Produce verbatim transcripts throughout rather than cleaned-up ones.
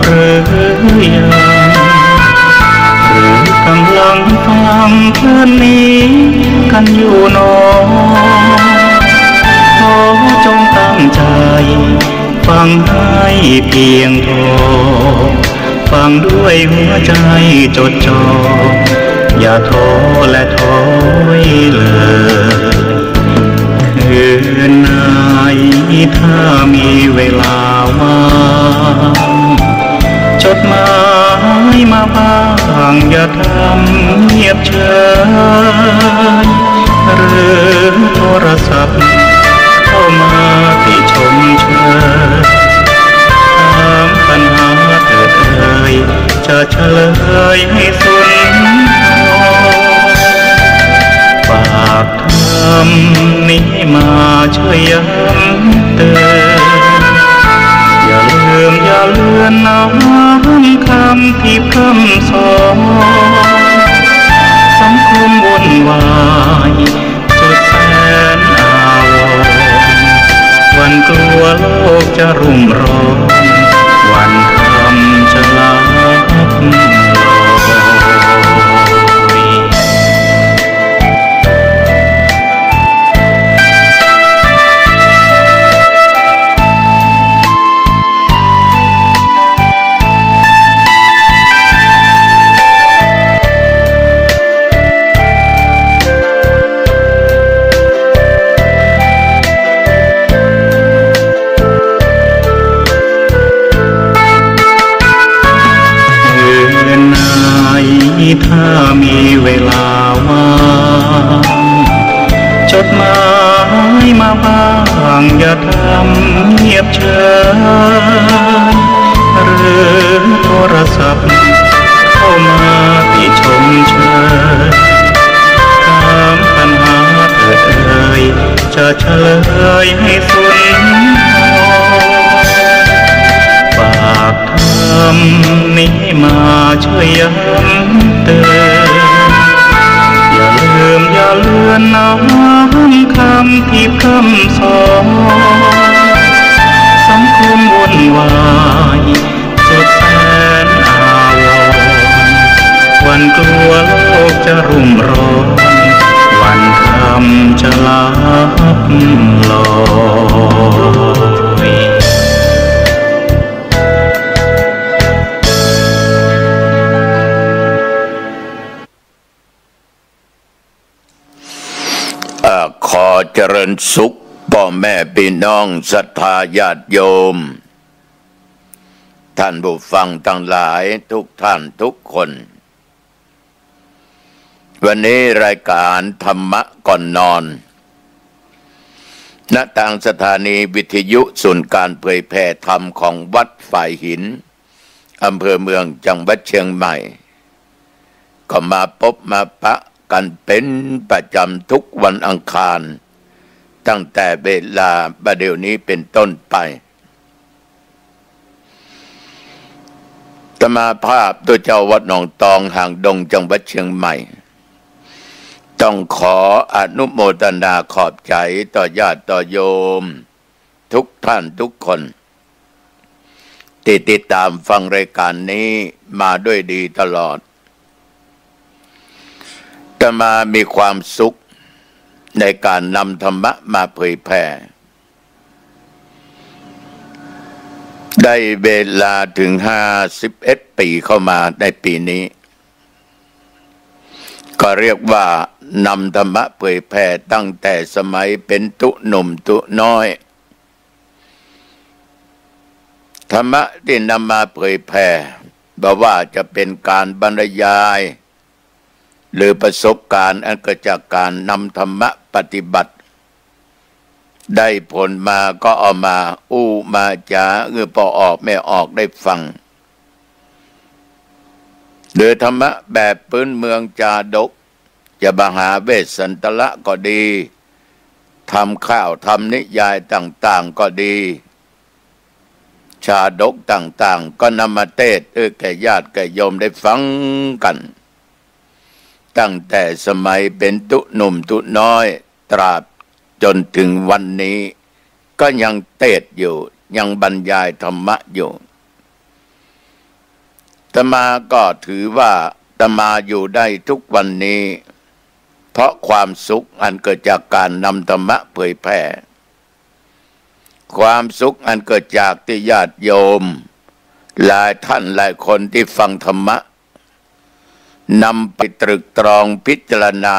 หรือยัง หรือกำลังฟังเพลินนี้กันอยู่หนอ ขอจงตั้งใจฟังให้เพียงพอ ฟังด้วยหัวใจจดจ่อ อย่าท้อและถอยเลย คืนไหนถ้ามีเวลาว่าง จดหมายมาบ้าง อย่าทำเงียบเฉย หรือโทรศัพท์เข้ามาติชมเชย ถามปัญหาเถิดเอ่ย จะเฉลยให้สุนทร ฝากธรรมนี้มาช่วยย้ำเตือน อย่าลืมอย่าเลือนน้อมคำที่พร่ำสอน สังคมวุ่นวาย สุดแสนอาวรณ์ หวั่นกลัวโลกจะรุ่มร้อน วันธรรมจะลับลอย คืนไหนถ้ามีเวลาว่าง จดหมายมาบ้าง อย่าทำเงียบเฉย หรือโทรศัพท์เข้ามาติชมเชย ถามปัญหาเถิดเอ่ย จะเฉลยให้สุนทร ฝากธรรมนี้มาช่วยย้ำเตือน อย่าลืมอย่าเลือนน้อมคำที่พร่ำสอน สังคมวุ่นวาย สุดแสนอาวรณ์ หวั่นกลัวโลกจะรุ่มร้อน วันธรรมจะลับลอย อ่า ขอเจริญสุข ป้อแม่ปี้น้องศรัทธาญาติโยม ท่านผู้ฟังตังหลายทุกท่านทุกคน วันนี้รายก๋านธรรมะก่อนนอน ณ ตางสถานีวิทยุศูนย์ก๋านเผยแผ่ธรรมของวัดฝายหิน อำเภอเมือง จังหวัดเชียงใหม่ ก็มาปบมาปะกั๋นเป๋นประจ๋ำทุกวันอังคาร ตั้งแต่เวลาบ่าเดี่ยวนี้เป๋นต้นไป อาตมาภาพตุ๊เจ้าวัดหนองตอง หางดง จังหวัดเชียงใหม่ ต้องขออนุโมทนาขอบใจ๋ต่อญาติต่อโยม ทุกท่านทุกคน ตี้ติดต๋ามฟังรายก๋านนี้มาด้วยดีตลอด อาตมามีความสุขในก๋านนำธรรมะมาเผยแผ่ ได้เวลาถึงห้าสิบเอ็ดปี๋เข้ามาในปี๋นี้ ก็เรียกว่านำธรรมะเผยแผ่ตั้งแต่สมัยเป๋นตุ๊หนุ่มตุ๊น้อย ธรรมะตี้นำมาเผยแผ่ บ่ว่าจะเป๋นก๋านบรรยาย หรือประสบก๋ารณ์อันเกิดจากก๋านนำธรรมะปฏิบัติ ได้ผลมาก็เอามาอู้มาจ๋า หื้อป้อออกแม่ออกได้ฟัง หรือธรรมะแบบปื๊นเมืองจาดก จะมหาเวสสันตละก็ดี ทำข่าวทำนิยายต่างๆ ก็ดี จาดกต่างๆ ก็นำมาเตสน์ เออ แก่ญาติแก่โยมได้ฟังกั๋น ตั้งแต่สมัยเป๋นตุ๊หนุ่มตุ๊น้อย ตราบจ๋นถึงวันนี้ ก็ยังเตสน์อยู่ ยังบรรยายธรรมะอยู่ ตมาก็ถือว่าอาตมาอยู่ได้ทุกวันนี้ เพราะความสุขอันเกิดจากการนำธรรมะเผยแผ่ ความสุขอันเกิดจากที่ญาติโยมหลายท่านหลายคนที่ฟังธรรมะ นำไปตรึกตรองพิจารณา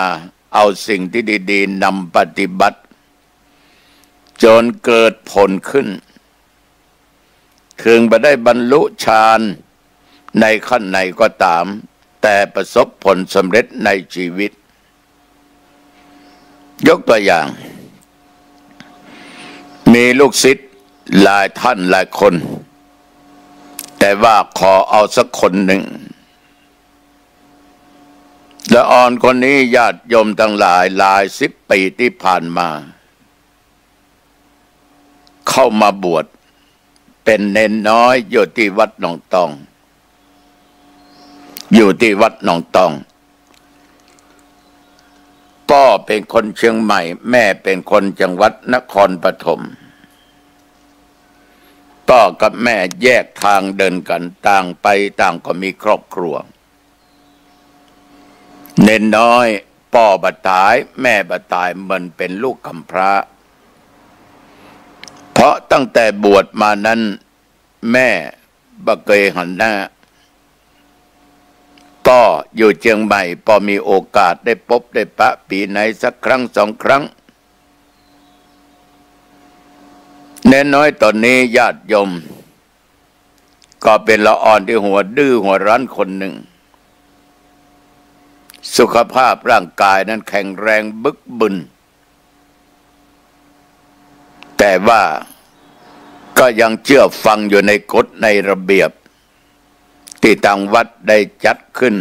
เอาสิ่งที่ดีๆ นำปฏิบัติ จนเกิดผลขึ้น ถึงบ่ได้บรรลุฌานในขั้นไหนก็ตาม แต่ประสบผลสำเร็จในชีวิต ยกตัวอย่าง มีลูกศิษย์หลายท่านหลายคน แต่ว่าขอเอาสักคนหนึ่ง ละอ่อนคนนี้ญาติโยมทั้งหลาย หลายสิบปีที่ผ่านมา เข้ามาบวชเป็นเณรน้อยอยู่ที่วัดหนองตอง อยู่ที่วัดหนองตอง ป้อเป็นคนเชียงใหม่ แม่เป็นคนจังหวัดนครปฐม ป้อกับแม่แยกทางเดินกัน ต่างไปต่างก็มีครอบครัว เณรน้อย ป้อบ่ต๋าย แม่บ่ต๋าย มันเป็นลูกกำพร้า เพราะตั้งแต่บวชมานั้น แม่บ่เกยหันหน้า ป้ออยู่เชียงใหม่ ป้อมีโอกาสได้ปบได้ปะปีไหนสักครั้งสองครั้ง เณรน้อยต๋นนี้ญาติโยม ก็เป็นละอ่อนตี้หัวดื้อหัวรั้นคนหนึ่ง สุขภาพร่างกายนั้นแข็งแรงบึกบึน แต่ว่าก็ยังเชื่อฟังอยู่ในกฎในระเบียบ ตี้ตางวัดได้จัดขึ้น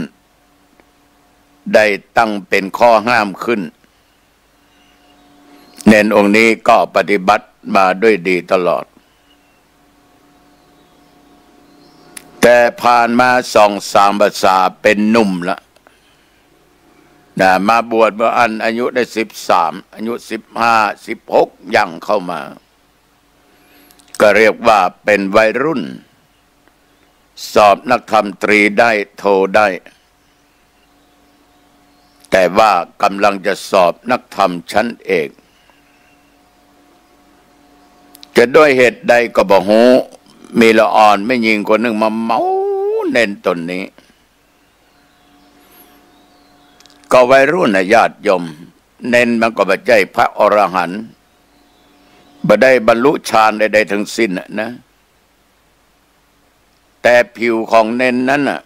ได้ตั้งเป็นข้อห้ามขึ้น เณรองค์นี้ก็ปฏิบัติมาด้วยดีตลอด แต่ผ่านมาสองสามพรรษาเป็นหนุ่มละนะ มาบวชเมื่ออั้นอายุได้สิบสาม อายุสิบห้า สิบหก ย่างเข้ามา ก็เรียกว่าเป็นวัยรุ่น สอบนักธรรมตรีได้ โทได้ แต่ว่ากำลังจะสอบนักธรรมชั้นเอก จะด้วยเหตุใดก็บ่ฮู้ มีละอ่อนแม่ญิงคนหนึ่งมาเมาเณรต๋นนี้ ก็วัยรุ่นนะญาติโยม เณรมันก็บ่ใจ้พระอรหันต์ บ่ได้บรรลุฌานใดๆ ทั้งสิ้นน่ะนะ แต่ผิวของเณรนั้นน่ะ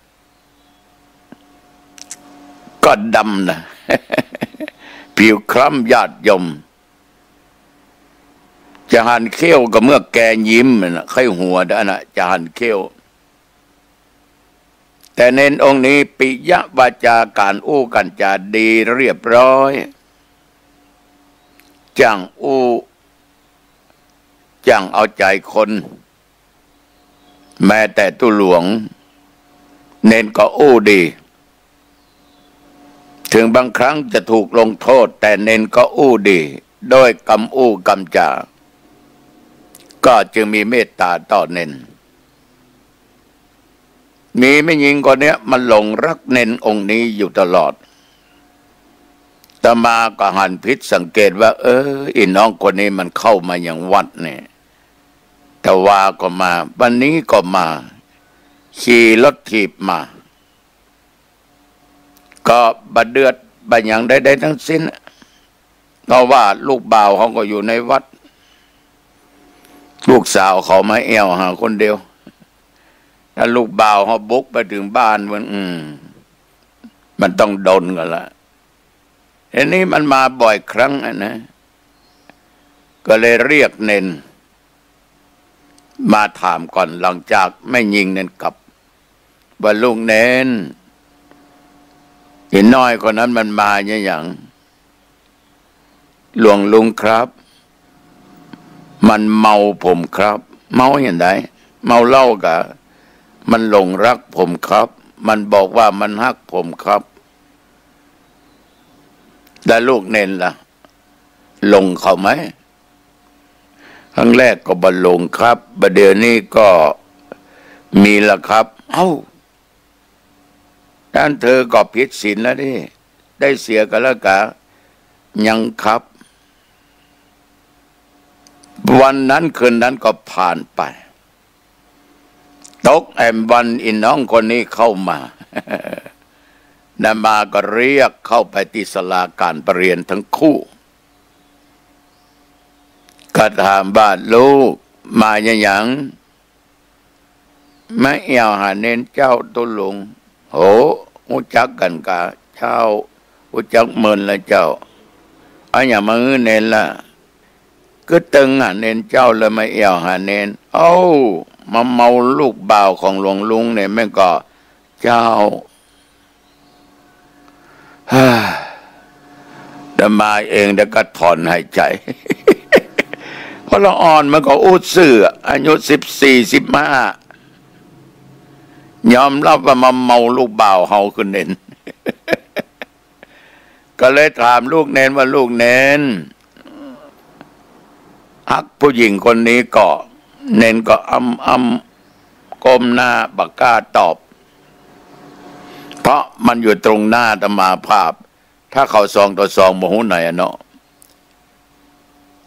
ก็ดำนะ ผิวคล้ำญาติโยม จะหันเขี้ยวก็เมื่อแกยิ้มน่ะ ใค่หัวด้านน่ะ จะหันเขี้ยว แต่เณรองค์นี้ปิยวาจาการอู้กัญจาดีเรียบร้อย จ้างอู้ จ้างเอาใจ๋คน แม้แต่ตุ๊หลวง เณรก็อู้ดี ถึงบางครั้งจะถูกลงโทษ แต่เณรก็อู้ดี โดยกำอู้กำจา ก็จึงมีเมตตาต่อเณร มีแม่ญิงคนเนี้ยมันหลงรักเณรองค์นี้อยู่ตลอด อาตมาก็หันผิดสังเกตว่า เออ อีน้องคนนี้มันเข้ามายังวัดเนี่ย ตะวาก็มา วันนี้ก็มา ขี่รถถีบมา ก็บ่เดือดบ่หยังใดๆ ทั้งสิ้น เพราะว่าลูกบ่าวเขาก็อยู่ในวัด ลูกสาวเขามาแอ่วหาคนเดียว ถ้าลูกบ่าวเขาบุกไปถึงบ้านมัน อืม มันต้องโดนกั๋นละ อันนี้มันมาบ่อยครั้งอะนะ ก็เลยเรียกเณรมาถามก่อน หลังจากแม่ญิงนั้นกลับ ว่า ลูกเณร อีน้อยคนนั้นมันมาเนี่ยหยัง หลวงลุงครับ มันเมาผมครับ เมาอย่างใด เมาเหล้ากา มันหลงรักผมครับ มันบอกว่ามันฮักผมครับ แล้วลูกเณรล่ะ หลงเขาไหม ครั้งแรกก็บ่หลงครับ บ่าเดี๋ยวนี้ก็มีละครับ เอ้า อันเธอก็ผิดศีลแล้วนี่ ได้เสียก็แล้วกา ยังครับ วันนั้นคืนนั้นก็ผ่านไป ตกแอ่มวันอีน้องคนนี้เข้ามา อาตมาก็เรียกเข้าไปตี้ศาลาก๋านประเรียนตึงคู่ ก็ถามว่า ลูกมาอะหยัง มาแอ่วหาเณรเจ้าตุ๊ลุง โห ฮู้จักกั๋นกาเจ้า ฮู้จักเมินละเจ้า เอาหยังมาหื้อเณรละ กึ๊ดตึงหาเณรเจ้าเลยมาแอ่วหาเณร เอ้า มาเมาลูกบ่าวของหลวงลุงเนี่ยแม่นก่อเจ้า อาตมาเองเดี๋ยวก็ถอนหายใจ เพราะละอ่อนมันก็อู้ซื่อ อายุสิบสี่ สิบห้า ยอมรับว่ามาเมาลูกบ่าวเฮาคือเณร ก็เลยถามลูกเณรว่า ลูกเณร ฮักผู้หญิงคนนี้ก่อ เณรก็อ้ำอ้ำก้มหน้าบ่กล้าตอบ เพราะมันอยู่ตรงหน้าอาตมาภาพ ถ้าเขาสองต่อสองบ่ฮู้ไหนอะเนาะ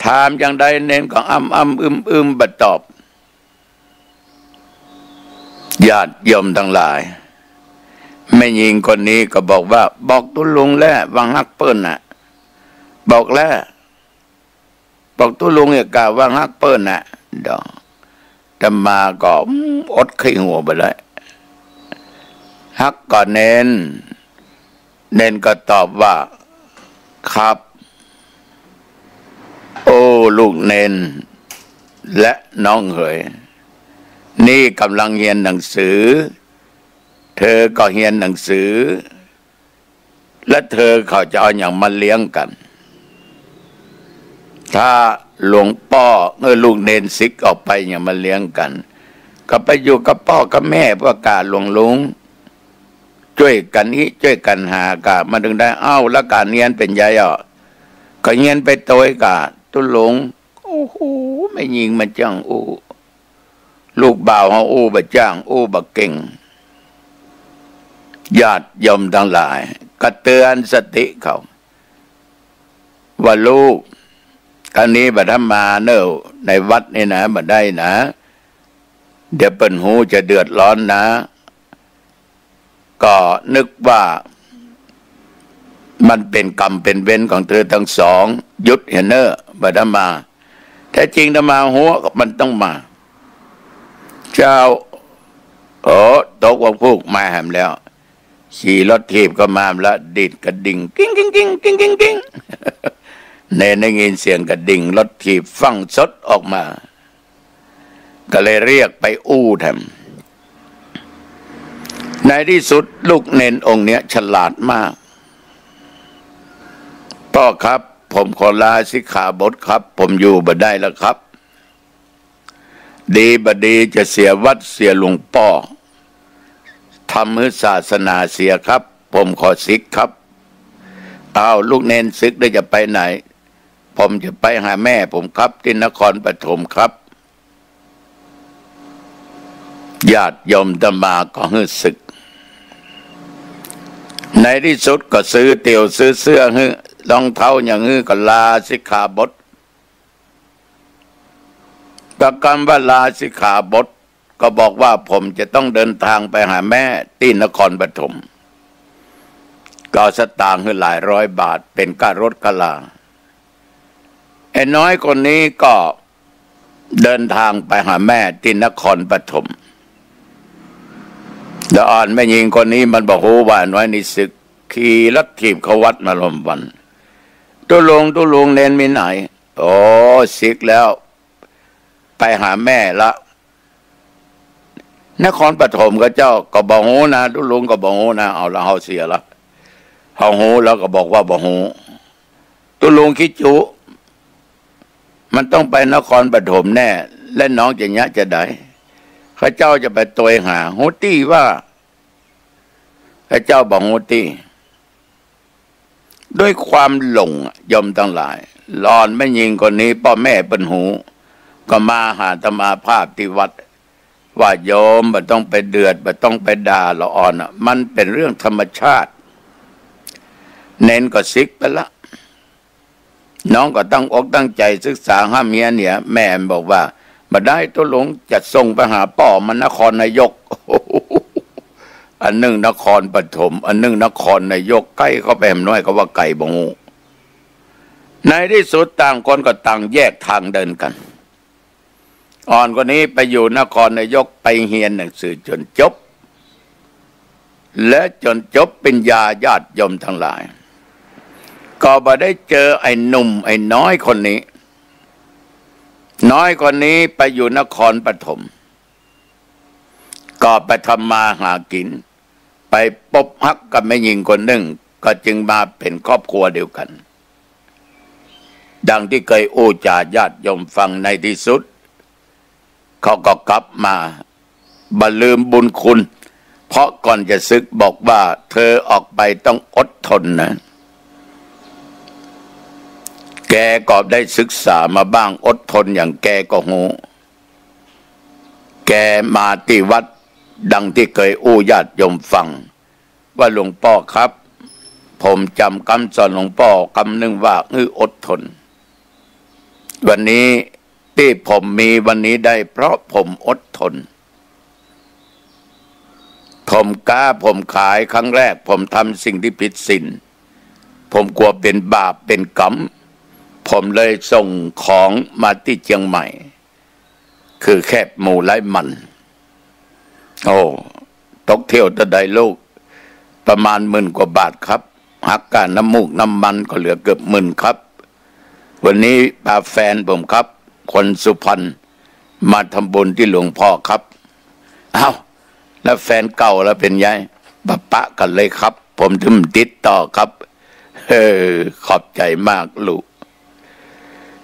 ถามจังใดเณรก็อ้ำอ้ำอึ้มอึ้มบ่ตอบ ญาติโยมตังหลาย แม่ญิงคนนี้ก็บอกว่า บอกตุ๊ลุงแล้วว่าฮักเปิ้นน่ะ บอกแล้ว บอกตุ๊ลุงอย่ากล่าวว่าฮักเปิ้นน่ะ ดอก อาตมาก็ อืม อดขี้หัวบ่ได้ ฮักก่อเณร เณรก็ตอบว่า ครับ โอ้ ลูกเณรและน้องเหย นี่ก่ำลังเฮียนหนังสือ เธอก็เฮียนหนังสือ และเธอเขาจะเอาหยังมาเลี้ยงกั๋น ถ้าหลวงป้อหื้อลูกเณรสึกออกไปหยังมาเลี้ยงกั๋น ก็ไปอยู่กับป้อกับแม่ป้อก่าหลวงลุง จ้วยกั๋นฮิจ้วยกั๋นหาก่า มันตึงได้ เอ้า แล้วก๋านเฮียนเป๋นใดอ่ะ ก็เฮียนไปโตยก่าตุ๊ลุง โอ้โห แม่ญิงมันจ้างอู้ ลูกบ่าวเฮาอู้บ่จ้าง อู้บ่เก่ง ญาติโยมตังหลาย ก็เตือนสติเขา ว่าลูก ครั้งนี้บ่ทำมาเน่อ ในวัดนี่นะ บ่ได้นะ เดี๋ยวเปิ้นฮู้จะเดือดร้อนนะ ก็นึกว่ามันเป๋นกรรมเป๋นเวรของเธอตังสอง หยุดเหียเน่อ บ่ทำมา แท้จริงถ้ามาฮู้มันต้องมา เจ้า โอ้ ตกว่าพูกมาแหมแล้ว ขี่รถถีบก็มาแหมละ ดีดกระดิ่ง กิ้ง กิ้ง กิ้ง กิ้ง กิ้ง กิ้ง เณรได้ยินเสียงกระดิ่งรถถีบฟั่งสดออกมา ก็เลยเรียกไปอู้แถม ในที่สุดลูกเณรองค์เนี้ยฉลาดมาก ป้อครับ ผมขอลาสิกขาบทครับ ผมอยู่บ่ได้แล้วครับ ดีบ่ดีจะเสียวัดเสียหลวงป้อ ทำหื้อศาสนาเสียครับ ผมขอสึกครับ อ้าว ลูกเณรสึกแล้วจะไปไหน ผมจะไปหาแม่ผมครับ ตี้นครปฐมครับ ญาติโยมอาตมาก็หื้อสึก ในที่สุดก็ซื้อเตี๋ยวซื้อเสื้อหื้อ รองเท้าหยังหื้อ ก็ลาสิกขาบท ก็กำว่าลาสิกขาบท ก็บอกว่าผมจะต้องเดินทางไปหาแม่ตี้นครปฐม ก็เอาสตางค์หื้อหลายร้อยบาทเป๋นก้ารถก้ารา ไอ้น้อยคนนี้ก็เดินทางไปหาแม่ตี้นครปฐม ละอ่อนแม่ญิงคนนี้มันบ่ฮู้ว่าไอ้น้อยนี่สึก ขี่รถถีบเข้าวัดมาลมวัน ตุ๊ลุง ตุ๊ลุง เณรมีไหน โอ้ สึกแล้ว ไปหาแม่ละ นครปฐม ข้าเจ้าก็บ่ฮู้นะ ตุ๊ลุงก็บ่ฮู้นะ เอาละ เฮาเสียละ เฮาฮู้แล้วก็บอกว่าบ่ฮู้ ตุ๊ลุงขี้จุ มันต้องไปนครปฐมแน่ และน้องจะเยียะจะใด ข้าเจ้าจะไปตวยหา ฮู้ตี้ว่า ข้าเจ้าบ่ฮู้ตี้ ด้วยความหลงอะ โยมตังหลาย ละอ่อนแม่ญิงคนนี้ ป้อแม่เปิ้นฮู้ ก็มาหาอาตมาภาพตี้วัด ว่าโยมบ่ต้องไปเดือด บ่ต้องไปด่าละอ่อนน่ะ มันเป๋นเรื่องธรรมชาติ เณรก็ซิกไปละ น้องก็ตั้งอกตั้งใจ๋ศึกษาฮ่ำเฮียนเนี่ย แม่บอกว่า บ่ได้ ตุ๊ลุงจะส่งไปหาป้อมันนครนายก อันนึ่งนครปฐม อันนึ่งนครนายก ใก้เข้าไปแหมน้อย ก็ว่าไก๋บ่ฮู้ ในตี้สุดต่างคนก็ต่างแยกตางเดินกั๋น อ่อนคนนี้ไปอยู่นครนายก ไปเฮียนหนังสือจ๋นจบ และจ๋นจบปริญญา ญาติโยมตังหลาย ก็บ่ได้เจอไอ้หนุ่มไอ้น้อยคนนี้ น้อยคนนี้ไปอยู่นครปฐม ก็ไปทำมาหากิ๋น ไปปบฮักกับแม่ญิงคนนึ่ง ก็จึงมาเป๋นครอบครัวเดียวกั๋น ดังตี้เกยอู้จ๋าญาติโยมฟัง ในตี้สุด เขาก็กลับมา บ่ลืมบุญคุณ เพราะก่อนจะสึกบอกว่า เธอออกไปต้องอดทนนะ แกก็ได้ศึกษามาบ้าง อดทนอย่างแกก็ฮู้ แกมาตี้วัด ดังตี้เกยอู้ญาติโยมฟัง ว่า หลวงป้อครับ ผมจ๋ำกำสอนหลวงป้อกำนึ่งว่า หื้ออดทน วันนี้ตี้ผมมีวันนี้ได้ เพราะผมอดทน ผมก๊าผมขายครั้งแรก ผมทำสิ่งตี้ผิดศีล ผมกั๋วเป๋นบาปเป๋นกรรม ผมเลยส่งของมาตี้เจียงใหม่ คือแคบหมูไร้มัน โอ้ ตกเที่ยวเต้าใดลูก ประมาณหมื่นกว่าบาทครับ หักก้าน้ำมูกน้ำมันก็เหลือเกือบหมื่นครับ วันนี้ปาแฟนผมครับ คนสุพรรณ มาทำบุญตี้หลวงป้อครับ เอ้า แล้วแฟนเก่าล่ะเป๋นไง ปะปะกั๋นเลยครับ ผมถึงติดต่อครับ เออ ขอบใจ๋มากลูก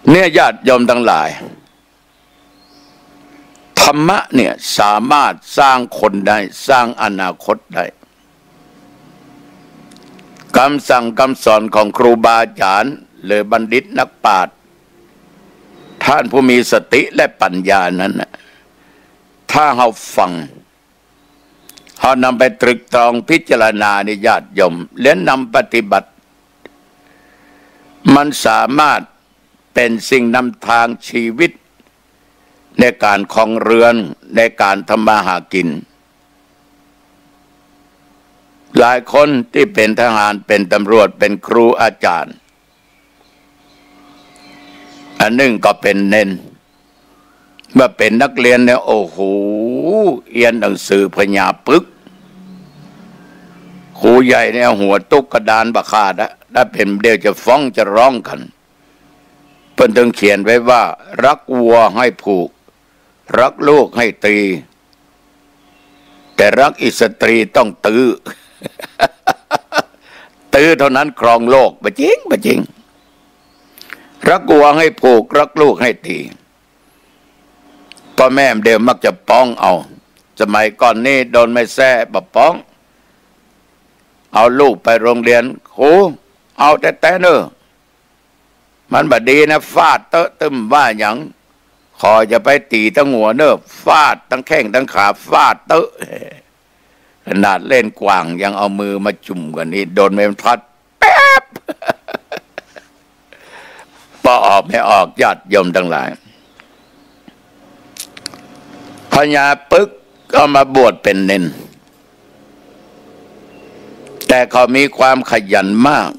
เนี่ยญาติโยมตังหลาย ธรรมะเนี่ยสามารถสร้างคนได้ สร้างอนาคตได้ กำสั่งกำสอนของครูบาอาจ๋ารย์ หรือบัณฑิตนักปราชญ์ ต้านผู้มีสติและปัญญานั้นน่ะ ถ้าเฮาฟัง เฮานำไปตรึกตรองพิจารณาในญาติโยม และนำปฏิบัติ มันสามารถเป๋นสิ่งนำตางชีวิต ในก๋านครองเรือน ในก๋านทำมาหากิ๋น หลายคนตี้เป๋นทหาร เป๋นตำรวจ เป๋นครูอาจ๋ารย์ อันนึ่งก็เป๋นเณร เมื่อเป๋นนักเรียนเนี่ย โอ้โห เฮียนหนังสือพญาปึก ครูใหญ่เนี่ยหัวตุ๊กกระดานบ่ขาดอะ ถ้าเป๋นเดี๋ยวจะฟ้องจะร้องกั๋น เปิ้นตึงเขียนไว้ว่า รักวัวให้ผูก รักลูกให้ตี แต่รักอิสตรีต้องตื้อ ตื้อเท่านั้นครองโลก บ่จริง บ่จริง รักวัวให้ผูก รักลูกให้ตี ป้อแม่เดี๋ยวมักจะป๊องเอา สมัยก่อนนี้โดนแม่แซ่บ่ป๊อง เอาลูกไปโฮงเฮียน ครู เอาแต๊ๆ เน่อ มันบ่ดีนะ ฟาดเต๊อะ ตึ้มว่าหยัง ขออย่าไปตี๋ตึงหัวเน่อ ฟาดตึงแข้งตึงขา ฟาดเต๊อะ ขนาดเล่นกว่างยังเอามือมาจุ่มกั๋นนี่ โดนใบพัดแป๊บ ป้อออกไม่ออก ญาติโยมตังหลาย พญาปึกก็มาบวชเป๋นเณร แต่เขามีความขยันมาก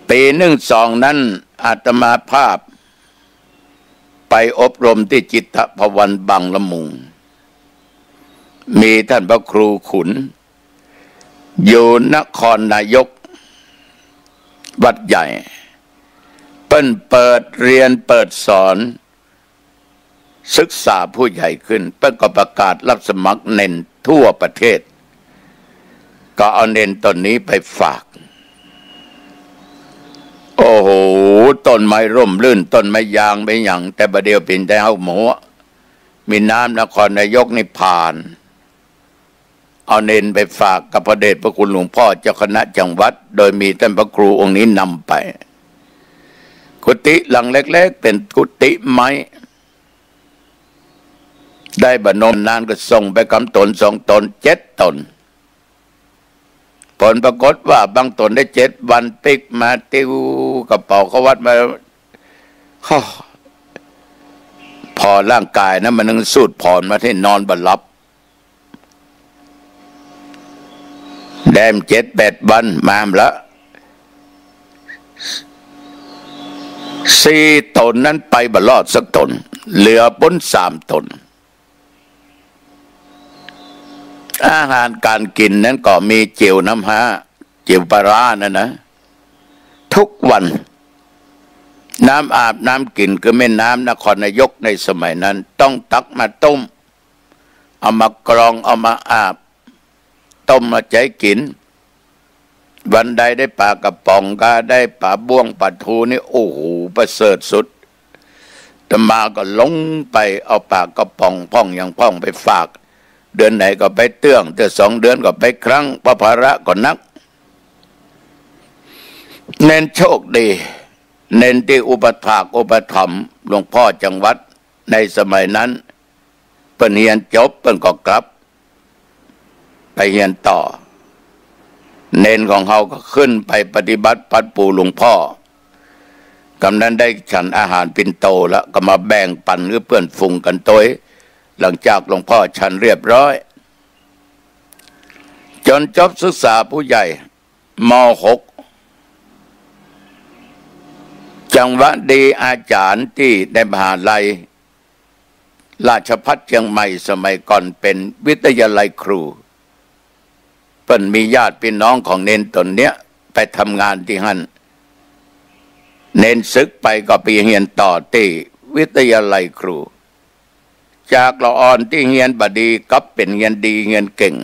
ปี๋นึ่งสองนั้น อาตมาภาพไปอบรมตี้จิตตภวรบางละมุง มีต้านพระครูขุน อยู่นครนายก วัดใหญ่ เปิ้นเปิดเฮียนเปิดสอน ศึกษาผู้ใหญ่ขึ้น เปิ้นก็ประกาศรับสมัครเณรทั่วประเทศ ก็เอาเณรต๋นนี้ไปฝาก โอ้โห ต้นไม้ร่มรื่น ต้นไม้ยางไม้หยัง แต่บ่าเดี่ยวเป๋นแต่เฮ้าหมอ มีน้ำนครนายกนี่ผ่าน เอาเณรไปฝากกับพระเดชพระคุณหลวงป้อเจ้าคณะจังหวัด โดยมีต้านพระครูองค์นี้นำไป กุฏิหลังเล็กๆ เป๋นกุฏิไม้ ได้บ่านมนานก็ส่งไปกำต๋นสองต๋น เจ็ดต๋น ผลปรากฏว่าบางต๋นได้เจ็ดวันปิ๊กมา ติ๊ว กระเป๋าเข้าวัดมา ฮ่อ ผ่อร่างก๋ายนะ มันนึ่งสูดผ่อนมาตี้นอนบ่หลับ แดมเจ็ดแปดวันมาละ สี่ต๋นนั้นไปบ่รอดสักต๋น เหลือปุ้นสามต๋น อาหารก๋านกิ๋นนั้นก็มีเจียวน้ำฮ้า เจียวปลาร้านั่นนะ ทุกวัน น้ำอาบน้ำกิ๋นคือแม่น้ำนครนายกในสมัยนั้น ต้องตักมาต้ม เอามากรอง เอามาอาบ ต้มมาใจ๊กิ๋น วันใดได้ป๋ากระป๋องก็ได้ป๋าบ้วงป๋าทูนี่ โอ้โห ประเสริฐสุด อาตมาก็ลงไปเอาป๋ากระป๋องพ่องอย่างพ่องไปฝาก เดือนไหนก็ไปเตื้อง เตื้อสองเดือนก็ไปครั้ง เพราะภาระก็นัก เณรโชคดี เณรตี้อุปถากอุปถัมภ์หลวงพ่อจังหวัดในสมัยนั้น เปิ้นเฮียนจบเปิ้นก็กลับ ไปเฮียนต่อ เณรของเฮาก็ขึ้นไปปฏิบัติปัดปู่หลวงพ่อ กำนั้นได้ฉันอาหารปิ่นโตแล้ว ก็มาแบ่งปันหื้อเปื้อนฝูงกั๋นตวย หลังจากหลวงพ่อฉันเรียบร้อย จ๋นจบศึกษาผู้ใหญ่ ม.หก จังหวะดีอาจ๋ารย์ตี้ในมหาลัยราชภัฏเจียงใหม่สมัยก่อนเป๋นวิทยาลัยครู เปิ้นมีญาติพี่น้องของเณรต๋นเนี้ยไปทำงานตี้หั้น เณรสึกไปก็ไปเฮียนต่อตี้วิทยาลัยครู จากละอ่อนตี้เฮียนบ่ดีกลับเป๋นเฮียนดีเฮียนเก่ง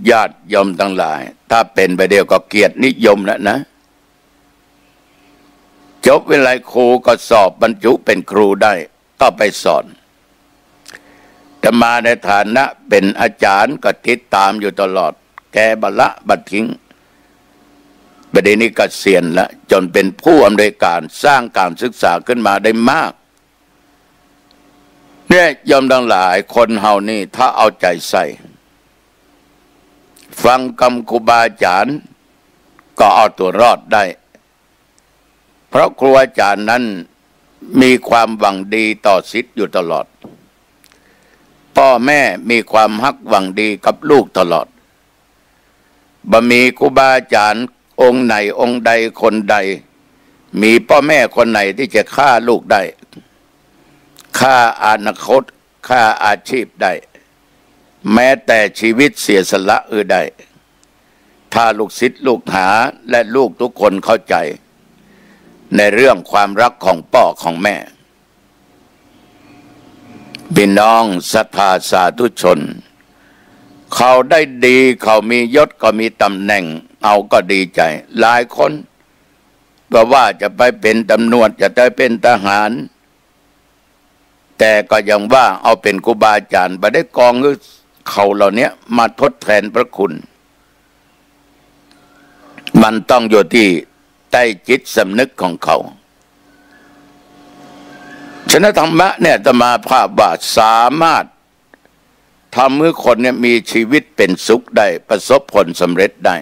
ญาติโยมตังหลาย ถ้าเป๋นบ่าเดี่ยวก็เกียรตินิยมแล้วนะ จบวิทยาลัยครูก็สอบบรรจุเป๋นครูได้ ก็ไปสอน อาตมาในฐานะเป๋นอาจ๋ารย์ก็ติดต๋ามอยู่ตลอด แกบ่ละบ่ทิ้ง บ่าเดี่ยวนี้เกษียณละ จ๋นเป๋นผู้อำนวยก๋านสร้างก๋านศึกษาขึ้นมาได้มาก เนี่ยโยมตังหลาย คนเฮานี่ถ้าเอาใจ๋ใส่ ฟังกำครูบาอาจ๋ารย์ก็เอาตั๋วรอดได้ เพราะครูอาจ๋ารย์นั้นมีความหวังดีต่อศิษย์อยู่ตลอด ป้อแม่มีความฮักหวังดีกับลูกตลอด บ่มีครูบาอาจ๋ารย์องค์ไหนองค์ใดคนใด มีป้อแม่คนไหนตี้จะฆ่าลูกได้ ฆ่าอนาคต ฆ่าอาชีพได้ แม้แต่ชีวิตเสียสละหื้อได้ ถ้าลูกศิษย์ลูกหาและลูกทุกคนเข้าใจ๋ในเรื่องความฮักของป้อของแม่ พี่น้องศรัทธาสาธุชน เขาได้ดี เขามียศ เขามีต๋ำแหน่ง เฮาก็ดีใจ๋ หลายคนก็ว่าจะไปเป๋นต๋ำรวจ จะไปเป๋นทหาร แต่ก็ยังว่าเอาเป๋นครูบาอาจ๋ารย์ บ่ได้กองหื้อเขาเหล่าเนี้ยมาทดแทนพระคุณ มันต้องอยู่ตี้ใต้จิตสำนึกของเขา ฉะนั้นธรรมะเนี่ย อาตมาภาพว่าสามารถทำหื้อคนเนี่ยมีชีวิตเป๋นสุขได้ ประสบผลสำเร็จได้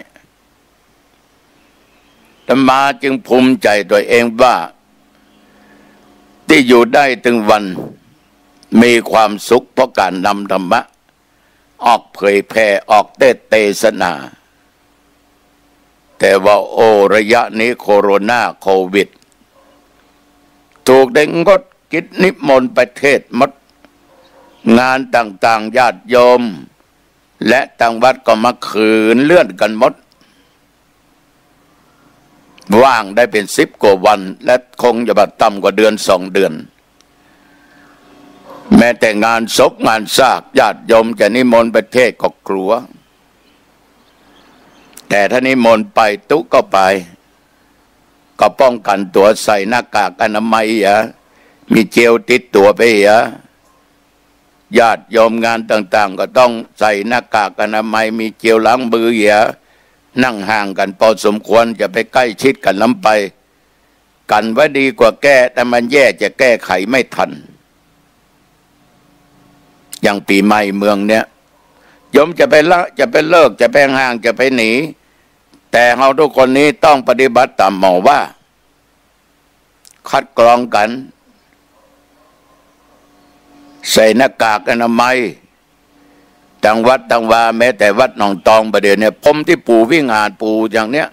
อาตมาจึงภูมิใจ๋ตั๋วเองว่า ตี้อยู่ได้ตึงวัน มีความสุขเพราะก๋านนำธรรมะ ออกเผยแผ่ ออกเตสน์เตสนา แต่ว่า โอ้ ระยะนี้โคโรนาโควิด ถูกได้งดกิจนิมนต์ไปเทศน์หมด งานต่างๆ ญาติโยม และตางวัดก็มาขืนเลื่อนกั๋นหมด ว่างได้เป๋นสิบกว่าวัน และคงจะบ่ต่ำกว่าเดือนสองเดือน แม้แต่งานศพงานซาก ญาติโยมจะนิมนต์ไปเทศน์ก็กลัว แต่ถ้านิมนต์ไปตุ๊ก็ไป ก็ป้องกั๋นตั๋ว ใส่หน้ากากอนามัยเหีย มีเจลติดตั๋วไปเหีย ญาติโยมงานต่างๆ ก็ต้องใส่หน้ากากอนามัย มีเจลล้างมือเหีย นั่งห่างกั๋นพอสมควร จะไปใก้ชิดกั๋นล้ำไป กั๋นไว้ดีกว่าแก้ ถ้ามันแย่จะแก้ไขไม่ทัน อย่างปี๋ใหม่เมืองเนี่ย โยมจะไปละ จะไปเลิก จะไปห่าง จะไปหนี แต่เฮาทุกคนนี้ต้องปฏิบัติต๋ามหมอว่า คัดกรองกั๋น ใส่หน้ากากอนามัย ตังวัดตังวา แม้แต่วัดหนองตอง บ่าเดี่ยวเนี่ย ผมตี้ปูวิหารปูอย่างเนี้ย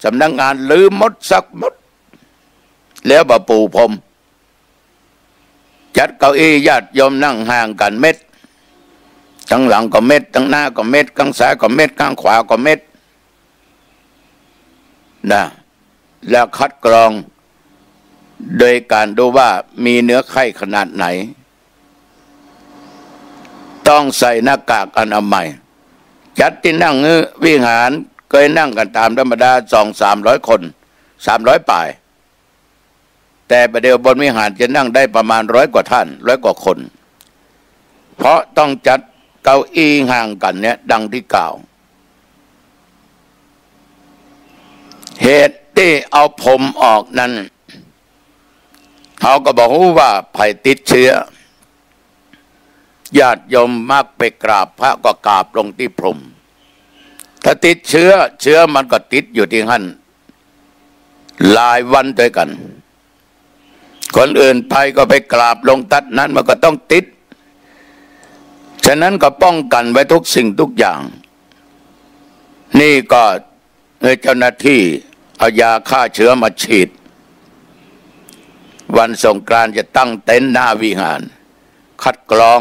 สำนักงานรื้อหมด สักหมด แล้วบ่ปูผม จัดเก้าอี้ญาติโยมนั่งห่างกั๋นเม็ด ตังหลังก็เม็ด ตังหน้าก็เม็ด ตังซ้ายก็เม็ด ตังขวาก็เม็ด นะ แล้วคัดกรอง โดยก๋านดูว่ามีเนื้อไข้ขนาดไหน ต้องใส่หน้ากากอนามัย จัดตี้นั่งวิหาร เกยนั่งกั๋นต๋ามธรรมดา สองสามร้อยคน สามร้อยป่าย แต่บ่าเดี่ยวบนวิหารจะนั่งได้ประมาณร้อยกว่าท่าน ร้อยกว่าคน เพราะต้องจัดเก้าอี้ห่างกั๋นเนี่ย ดังตี้กล่าว เหตุตี้เอาผมออกนั้น เฮาก็บ่ฮู้ว่าใผติดเชื้อ ญาติโยมมักไปกราบพระก็กราบลงตี้ผม ถ้าติดเชื้อ เชื้อมันก็ติดอยู่ตี้หั้น หลายวันตวยกั๋น คนอื่นไปก็ไปกราบลงตั๊ดนั้น มันก็ต้องติด ฉะนั้นก็ป้องกั๋นไว้ทุกสิ่งทุกอย่าง นี่ก็ เอ่อ เจ้าหน้าตี้เอายาฆ่าเชื้อมาฉีด วันสงกรานต์จะตั้งเต็นท์หน้าวิหาร คัดกรอง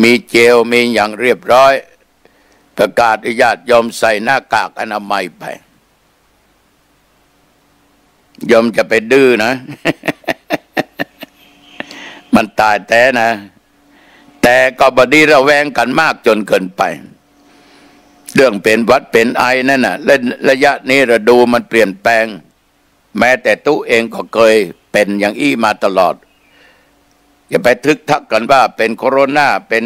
มีเจล มีหยังเรียบร้อย ประกาศให้ญาติโยมใส่หน้ากากอนามัยไป โยมจะไปดื้อนะ มันต๋ายแต๊นะ แต่ก็บ่ดีระแวงกั๋นมากจ๋นเกินไป เรื่องเป๋นหวัดเป๋นไอนั่นน่ะ และระยะนี้ฤดูมันเปลี่ยนแปลง แม้แต่ตุ๊เองก็เกยเป๋นอย่างอี้มาตลอด อย่าไปทึกทักกั๋นว่าเป๋นโคโรนา เป๋น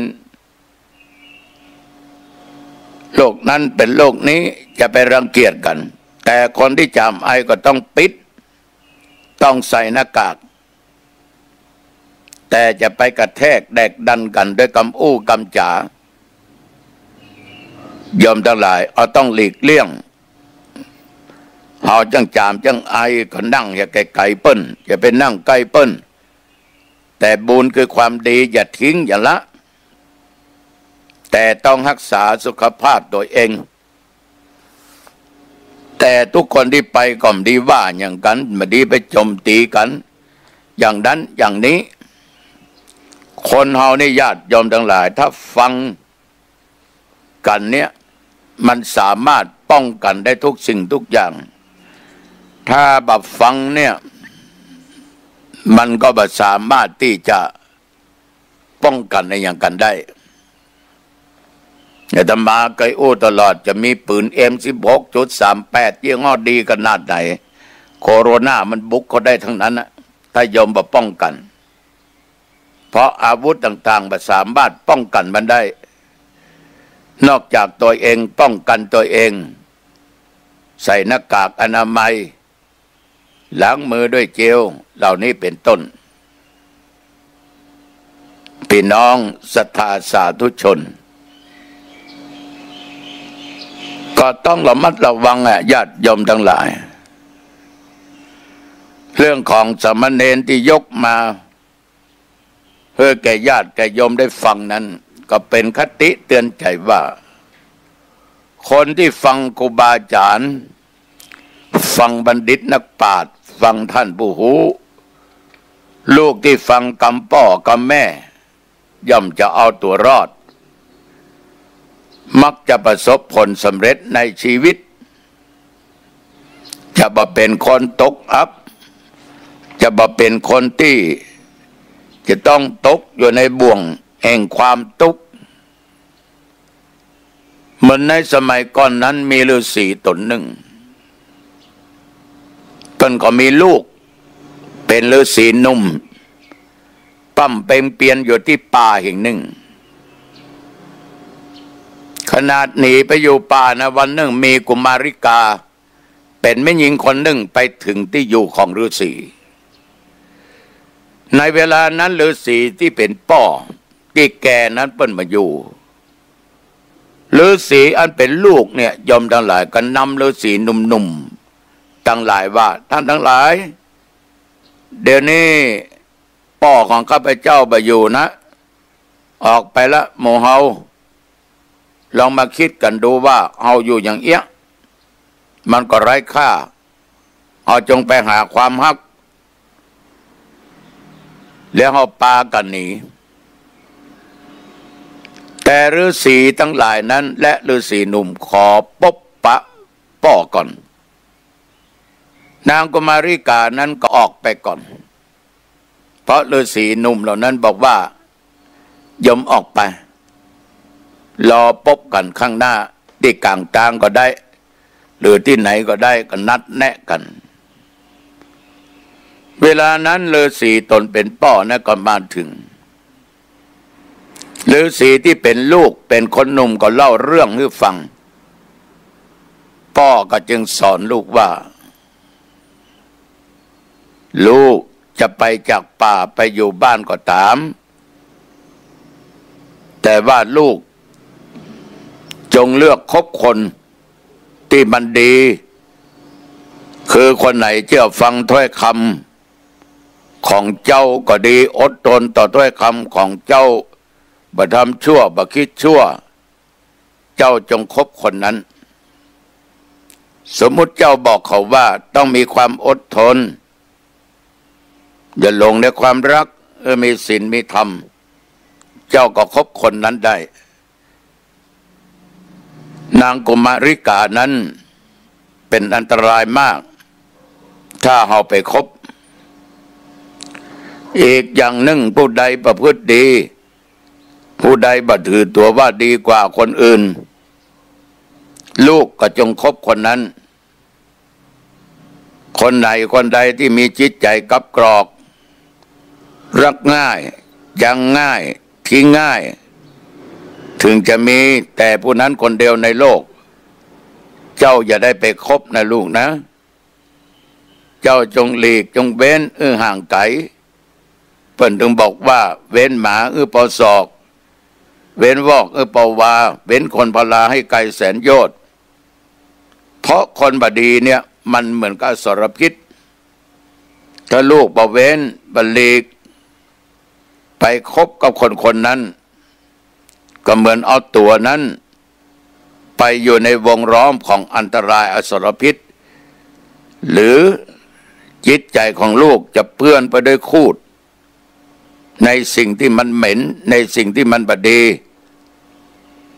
โรคนั้น เป๋นโรคนี้ อย่าไปรังเกียจกั๋น แต่คนตี้จ๋ามไอก็ต้องปิด ต้องใส่หน้ากาก แต่จะไปกระแทกแดกดันกั๋นด้วยกำอู้กำจ๋า โยมตังหลาย เฮาต้องหลีกเลี่ยง เฮาจั้งจ๋ามจั้งไอก็นั่งอย่าไก๋ๆเปิ้น อย่าไปนั่งใก้เปิ้น แต่บุญคือความดีอย่าทิ้งอย่าละ แต่ต้องฮักษาสุขภาพตวยเอง แต่ทุกคนตี้ไปก็บ่ดีว่าหยังกั๋น บ่ดีไปโจมตีกั๋น อย่างนั้นอย่างนี้ คนเฮานี่ญาติโยมตังหลาย ถ้าฟังกั๋นเนี่ย มันสามารถป้องกั๋นได้ทุกสิ่งทุกอย่าง ถ้าบ่ฟังเนี่ย มันก็บ่สามารถตี้จะ ป้องกั๋นอะหยังกั๋นได้ อาตมาเกยอู้ตลอด จะมีปืน เอ็มสิบหกจุดสามแปด ยี่ห้อดีขนาดไหน โคโรนามันบุกเข้าได้ทั้งนั้นน่ะ ถ้าโยมบ่ป้องกั๋น เพราะอาวุธต่างๆ บ่สามารถป้องกั๋นมันได้ นอกจากตวยเองป้องกั๋นตวยเอง ใส่หน้ากากอนามัย ล้างมือด้วยเจล เหล่านี้เป๋นต้น ปี้น้องศรัทธาสาธุชน ก็ต้องระมัดระวังอะ ญาติโยมตังหลาย เรื่องของสามเณรตี้ยกมา หื้อแก่ญาติแก่โยมได้ฟังนั้น ก็เป๋นคติเตือนใจ๋ว่า คนตี้ฟังครูบาอาจ๋ารย์ ฟังบัณฑิตนักปราชญ์ ฟังต้านผู้ฮู้ ลูกตี้ฟังกำป้อกำแม่ ย่อมจะเอาตั๋วรอด มักจะประสบผลสำเร็จในชีวิต จะบ่เป๋นคนตกอับ จะบ่เป๋นคนตี้จะต้องตกอยู่ในบ่วงแห่งความตุ๊กข์ เหมือนในสมัยก่อนนั้นมีฤๅษีต๋นนึ่ง เปิ้นก็มีลูกเป๋นฤๅษีหนุ่ม ป้ำเปญเปียรอยู่ตี้ป่าแห่งนึ่ง ขนาดหนีไปอยู่ป่านะ วันนึ่งมีกุมาริกา เป๋นแม่ญิงคนนึ่งไปเถิงตี้อยู่ของฤๅษี ในเวลานั้นฤๅษีตี้เป๋นป้อ ตี้แก่นั้นเปิ้นบ่อยู่ ฤๅษีอันเป๋นลูกเนี่ย โยมตังหลาย ก็นำฤๅษีหนุ่มๆ ตังหลายว่า "ท่านตังหลาย เดี๋ยวนี้ป้อของข้าพเจ้าบ่อยู่นะ ออกไปละหมู่เฮา ลองมาคิดกั๋นดูว่าเฮาอยู่อย่างเอี้ย มันก็ไร้ค่า เฮาจงไปหาความฮัก แล้วเฮาปากั๋นหนี" แต่ฤๅษีตังหลายนั้น และฤๅษีหนุ่มขอปบปะป้อก่อน นางกุมาริกานั้นก็ออกไปก่อน เพราะฤๅษีหนุ่มเหล่านั้นบอกว่า "โยมออกไป รอปบกั๋นข้างหน้า ตี้ก๋างตางก็ได้ หรือตี้ไหนก็ได้ ก็นัดแนะกั๋น" เวลานั้นฤๅษีต๋นเป๋นป้อนั้นก็มาเถิง ฤๅษีตี้เป๋นลูกเป๋นคนหนุ่มก็เล่าเรื่องหื้อฟัง ป้อก็จึงสอนลูกว่า "ลูกจะไปจากป่าไปอยู่บ้านก็ต๋าม แต่ว่าลูกจงเลือกคบคนตี้มันดี คือคนไหนเจื้อฟังถ้อยกำของเจ้าก็ดี อดทนต่อถ้อยกำของเจ้า บ่ทำชั่ว บ่คิดชั่ว เจ้าจงคบคนนั้น" สมมุติเจ้าบอกเขาว่าต้องมีความอดทน อย่าหลงในความรัก เออ มีศีลมีธรรม เจ้าก็คบคนนั้นได้ นางกุมาริกานั้นเป๋นอันตรายมาก ถ้าเฮาไปคบ อีกอย่างนึ่ง ผู้ใดประพฤติดี ผู้ใดบ่ถือตั๋วว่าดีกว่าคนอื่น ลูกก็จงคบคนนั้น คนไหนคนใดตี้มีจิตใจ๋กับกรอก รักง่าย จังง่าย ทิ้งง่าย ถึงจะมีแต่ผู้นั้นคนเดียวในโลก เจ้าอย่าได้ไปคบนะลูกนะ เจ้าจงหลีกจงเว้นหื้อห่างไก๋ เปิ้นถึงบอกว่า เว้นหมาหื้อปอศอก เว้นวอกหื้อปอวา เว้นคนพาลาให้ไกลแสนโยชน์ เพราะคนบ่ดีเนี่ยมันเหมือนกับอสรพิษ ถ้าลูกบ่เว้นบ่หลีก ไปคบกับคนคนนั้น ก็เหมือนเอาตั๋วนั้นไปอยู่ในวงล้อมของอันตรายอสรพิษ หรือจิตใจ๋ของลูกจะเปื้อนไปด้วยครูด ในสิ่งที่มันเหม็น ในสิ่งที่มันบ่ดี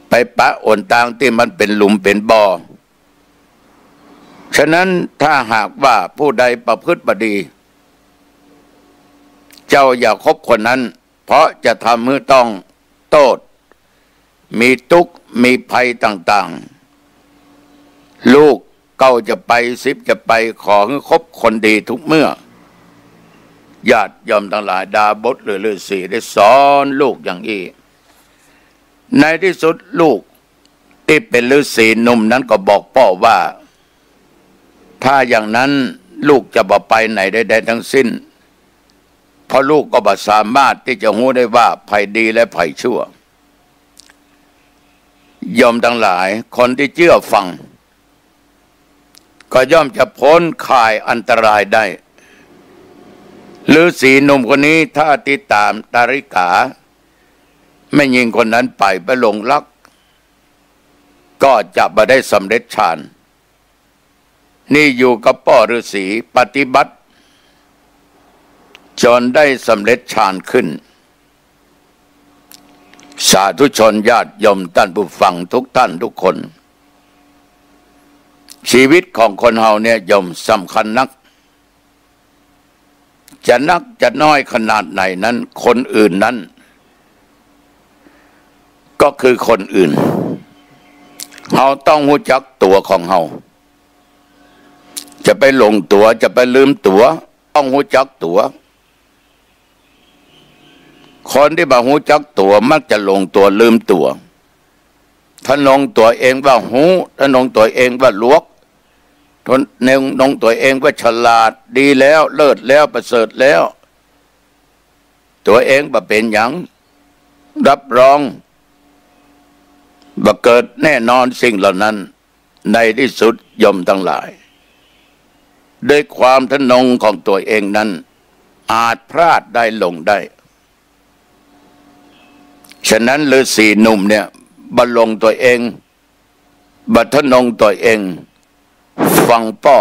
ไปปะโอนตางตี้มันเป๋นหลุมเป๋นบ่อ ฉะนั้นถ้าหากว่าผู้ใดประพฤติบ่ดี เจ้าอย่าคบคนนั้น เพราะจะทำหื้อต้องโต้ษ มีตุ๊กข์มีภัยต่างๆ ลูกเก้าจะไปสิบจะไป ขอหื้อคบคนดีทุกเมื่อ ญาติโยมตังหลาย ดาบสหรือฤๅษีได้สอนลูกอย่างอี้ ในตี้สุดลูกตี้เป๋นฤๅษีหนุ่มนั้นก็บอกป้อว่า ถ้าอย่างนั้นลูกจะบ่ไปไหนใดๆ ทั้งสิ้น เพราะลูกก็บ่สามารถตี้จะฮู้ได้ว่าใผดีและใผชั่ว โยมตังหลาย คนตี้เจื้อฟัง ก็ย่อมจะป๊นข่ายอันตรายได้ ฤๅษีหนุ่มคนนี้ถ้าติดต๋ามตาริก๋า แม่ญิงคนนั้นไป ไปหลงรัก ก็จะบ่ได้สำเร็จฌาน นี่อยู่กับป้อฤๅษีปฏิบัติ จ๋นได้สำเร็จฌานขึ้น สาธุชนญาติโยมต้านผู้ฟังทุกต้านทุกคน ชีวิตของคนเฮาเนี่ยโยมสำคัญนัก จะนักจะน้อยขนาดไหนนั้น คนอื่นนั้น ก็คือคนอื่น เฮาต้องฮู้จักตั๋วของเฮา จะไปหลงตั๋ว จะไปลืมตั๋ว ต้องฮู้จักตั๋ว คนตี้บ่ฮู้จักตั๋วมักจะหลงตั๋วลืมตั๋ว ถ้าหลงตั๋วเองว่าฮู้ ถ้าหลงตั๋วเองว่าหลวก ถ้าหลงตั๋วเองว่าฉลาด ดีแล้ว เลิศแล้ว ประเสริฐแล้ว ตั๋วเองบ่เป๋นหยัง รับรองบ่เกิดแน่นอนสิ่งเหล่านั้น ในที่สุดโยมตังหลาย ด้วยความทะนงของตัวเองนั้น อาจพลาดได้หลงได้ ฉะนั้นฤๅษีหนุ่มเนี่ย บ่หลงตัวเอง บ่ทะนงตัวเอง ฟังป้อ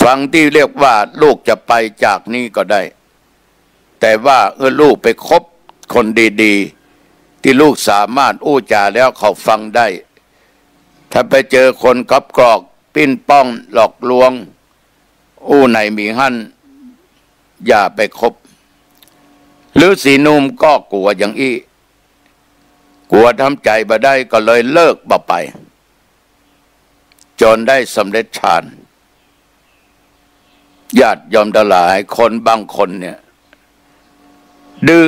ฟังตี้เรียกว่าลูกจะไปจากนี้ก็ได้ แต่ว่าเออลูกไปคบคนดีๆ ตี้ลูกสามารถอู้จ๋าแล้วเขาฟังได้ ถ้าไปเจอคนก๊อบกรอกปิ้นป้องหลอกลวง อู้ไหนมีหั้น อย่าไปคบ ฤๅษีหนุ่มก็กั๋วอย่างอี้ กั๋วทำใจ๋บ่ได้ก็เลยเลิกบ่ไป จ๋นได้สำเร็จฌาน ญาติโยมตังหลาย คนบางคนเนี่ย ดื้อ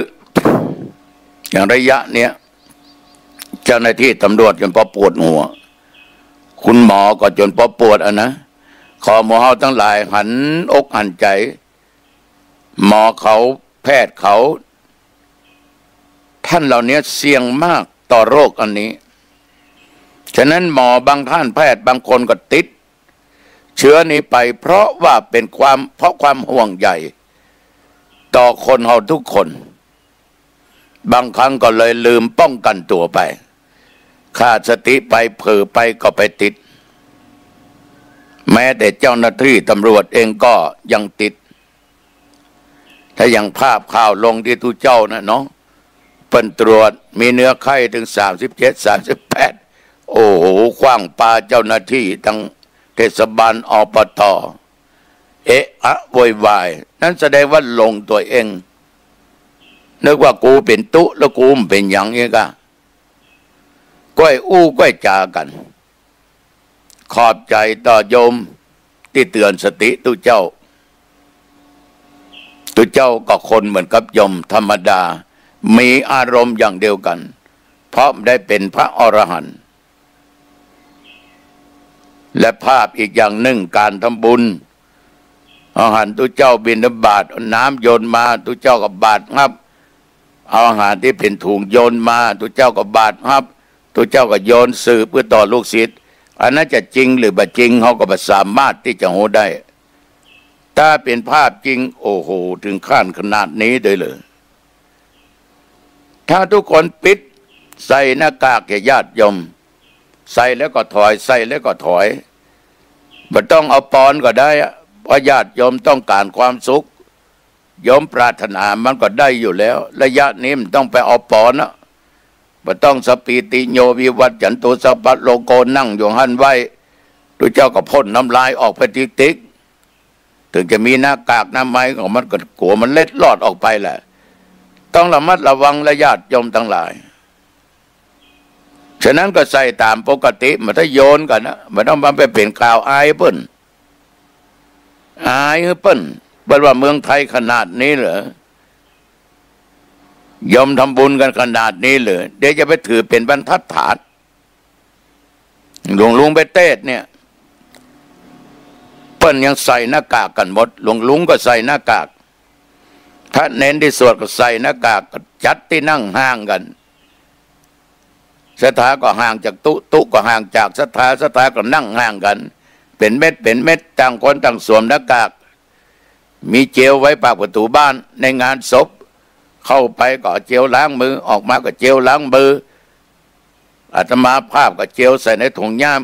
อย่างระยะเนี้ย เจ้าหน้าตี้ตำรวจจ๋นปอปวดหัว คุณหมอก็จ๋นปอปวดอะนะ ขอหมู่เฮาตังหลายหันอกหันใจ๋ หมอเขา แพทย์เขา ต้านเหล่านี้เสี่ยงมากต่อโรคอันนี้ ฉะนั้นหมอบางต้าน แพทย์บางคนก็ติดเจื้อนี้ไป เพราะว่าเป๋นความ เพราะความห่วงใยต่อคนเฮาทุกคน บางครั้งก็เลยลืมป้องกั๋นตั๋วไป ขาดสติไป เผลอไปก็ไปติด แม้แต่เจ้าหน้าตี้ตำรวจเองก็ยังติด ถ้าอย่างภาพข่าวลงตี้ตุ๊เจ้าน่ะเนาะ เปิ้นตรวจมีเนื้อไข้เถิงสามสิบเจ็ด สามสิบแปด โอ้โห ขว้างปาเจ้าหน้าตี้ตังเทศบาล อปต เอะอะโวยวาย นั้นแสดงว่าหลงตั๋วเอง นึกว่ากูเป๋นตุ๊ แล้วกูบ่เป๋นหยังอี้ก้า ก้อยอู้ก้อยจ๋ากั๋น ขอบใจ๋ต่อโยมตี้เตื๋อนสติตุ๊เจ้า ตุ๊เจ้าก็คนเหมือนกับโยมธรรมดา มีอารมณ์อย่างเดียวกั๋น เพราะได้เป๋นพระอรหันต์ และภาพอีกอย่างนึ่ง ก๋านทำบุญ เอาหันตุ๊เจ้าบิณฑบาต เอาน้ำโยนมา ตุ๊เจ้าก็บาตรฮับ เอาอาหารตี้เป๋นถุงโยนมา ตุ๊เจ้าก็บาตรฮับ ตุ๊เจ้าก็โยนสืบไปต่อลูกศิษย์ อันนั้นจะจริงหรือบ่จริง เฮาก็บ่สามารถตี้จะฮู้ได้ ถ้าเป๋นภาพจริง โอ้โห เถิงขั้นขนาดนี้เลยเหรอ ถ้าทุกคนปิด ใส่หน้ากาก แก่ญาติโยม ใส่แล้วก็ถอย ใส่แล้วก็ถอย บ่ต้องเอาปอนก็ได้อะ เพราะญาติโยมต้องก๋านความสุข โยมปรารถนามันก็ได้อยู่แล้ว ระยะนี้บ่ต้องไปเอาปอนอะ บ่ต้อง สัปปีติโยวิวัชชันตุ สัพพะโลโก นั่งอยู่หั้นไว้ ตุ๊เจ้าก็พ่นน้ำลายออกไปติ๊กๆ เถิงจะมีหน้ากากอนามัยของมันก็กั๋วมันเล็ดลอดออกไปแหละ ต้องระมัดระวังนะญาติโยมตังหลาย ฉะนั้นก็ใส่ต๋ามปกติ บ่ต้องโยนกั๋นนะ บ่ต้องมาไปเป๋นข่าวอายเปิ้น อายหื้อเปิ้น เปิ้นว่าเมืองไทยขนาดนี้เหรอ โยมทำบุญกั๋นขนาดนี้เหรอ เดี๋ยวจะไปถือเป๋นบรรทัดฐาน หลวงลุงไปเตสน์เนี่ย เปิ้นยังใส่หน้ากากกั๋นหมด หลวงลุงก็ใส่หน้ากาก พระเณรตี้สวดก็ใส่หน้ากาก จัดตี้นั่งห่างกั๋น ศรัทธาก็ห่างจากตุ๊ ตุ๊ก็ห่างจากศรัทธา ศรัทธาก็นั่งห่างกั๋น เป๋นเม็ดเป๋นเม็ด ต่างคนต่างสวมหน้ากาก มีเจลไว้ปากประตู๋บ้าน ในงานศพ เข้าไปก็เอาเจลล้างมือ ออกมาก็เจลล้างมือ อาตมาภาพก็เจลใส่ในถุงย่าม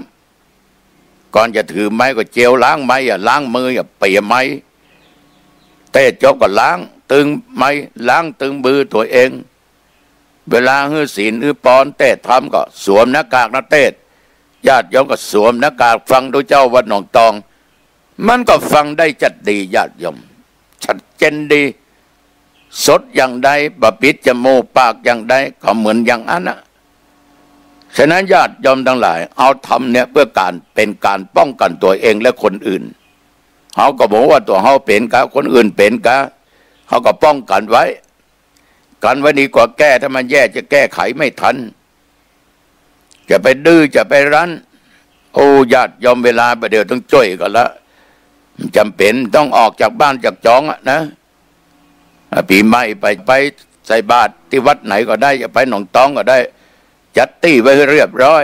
ก่อนจะถือไม้ก็เจลล้างไม้ อย่าล้างมือ อย่าเปียะไม้ เตสน์จบก็ล้างตึงไม้ ล้างตึงมือตั๋วเอง เวลาหื้อศีลหื้อปอน เตสน์ธรรมก็สวมหน้ากากนะเตสน์ ญาติโยมก็สวมหน้ากาก ฟังตุ๊เจ้าวัดหนองตอง มันก็ฟังได้จัดดีญาติโยม ชัดเจนดี สดอย่างใด บ่ปิดจมูกปากอย่างใด ก็เหมือนอย่างอั้นนะ ฉะนั้นญาติโยมตังหลาย เอาธรรมเนี่ยเปื้อก๋าน เป๋นก๋านป้องกั๋นตั๋วเองและคนอื่น เฮาก็บ่ฮู้ว่าตั๋วเฮาเป๋นกา คนอื่นเป๋นกา เฮาก็ป้องกั๋นไว้ กั๋นไว้ดีกว่าแก้ ถ้ามันแย่จะแก้ไขไม่ทัน จะไปดื้อจะไปรั้น โอ้ ญาติโยม เวลาบ่าเดี่ยวต้องจ้วยกั๋นละ จ๋ำเป๋นต้องออกจากบ้านจากจองอะนะ อ่า ปี๋ใหม่ไป ไปใส่บาตรตี้วัดไหนก็ได้ จะไปหนองตองก็ได้ จัดตี้ไว้หื้อเรียบร้อย